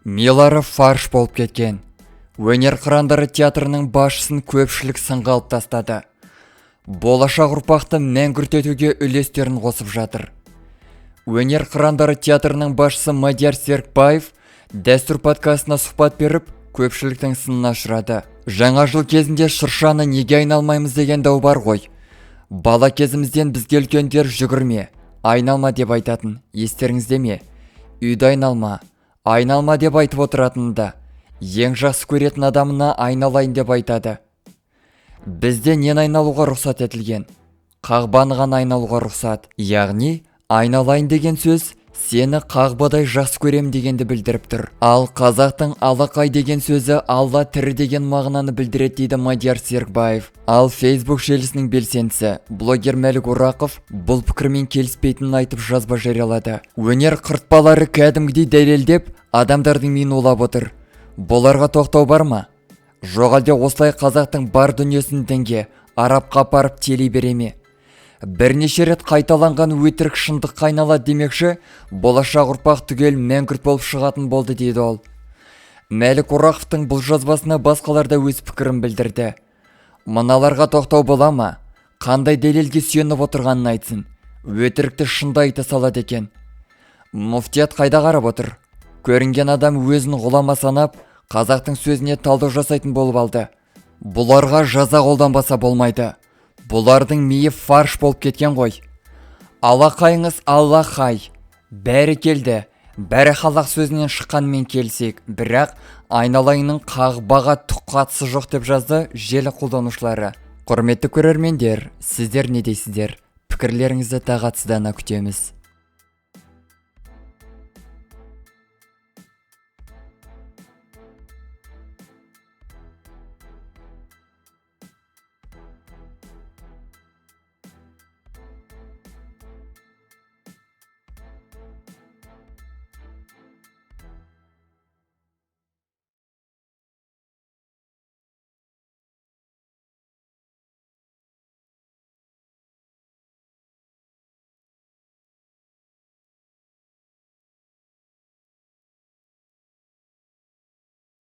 Милары фарш болып кеткен. Өнер қырандары театрының басшысын көпшілік сынға алып тастады. Болашақ ұрпақты мәңгүрт үлестерін қосып жатыр. Өнер қырандары театрының басшысы Мадияр Серікбаев Дәстүр подкастына сұхбат беріп, көпшіліктің сынына ұшырады. Жаңа жыл кезінде шыршаны неге айналмаймыз деген дау бар ғой. Бала кезімізден бізге үлкендер жүгірме, айналма деп айтатын, естеріңізде ме? Үйді айналма, айналма деп айтып отыратынында, ең жақсы көретін адамына айналайын деп айтады. Бізде нені айналуға рұқсат етілген? Қағбаны ғана айналуға рұқсат. Яғни, айналайын деген сөз сені қағбадай жақсы көрем дегенді білдіріп тұр. Ал қазақтың алақай деген сөзі Алла тірі деген мағынаны білдіреді, дейді Мадияр Серікбаев. Ал Facebook желісінің белсендісі, блогер Мәлік Орақов бұл пікірмен келіспейтінін айтып, жазба жариялады. Өнер қыртпалары кәдімгідей дәлелдеп, адамдардың миын улап отыр. Бұларға тоқтау бар ма? Жоқ әлде осылай қазақтың бар дүниесін дінге, арабқа апарып телей бере ме? Бірнеше рет қайталанған өтірік шындыққа айналады демекші, болашақ ұрпақ түгел мәңгүрт болып шығатын болды, дейді ол. Мәлік Орақовтың бұл жазбасына басқалар да өз пікірін білдірді. Мыналарға тоқтау бола ма? Қандай дәлелге сүйеніп отырғанын айтсын. Өтірікті шынды айта салады екен. Муфтият қайда қарап отыр? Көрінген адам өзін ғұлама санап, қазақтың сөзіне талдау жасайтын болып алды. Бұларға жаза қолданбаса болмайды. Бұлардың миы фарш болып кеткен ғой. Алақайыңыз Аллахай. Бәрі келді. Бәрі халақ сөзінен шыққанмен келсек, бірақ айналайынның қағбаға түк қатысы жоқ, деп жазды желі қолданушылары. Құрметті көрермендер, сіздер не дейсіздер? Пікірлеріңізді тағатсыздана күтеміз.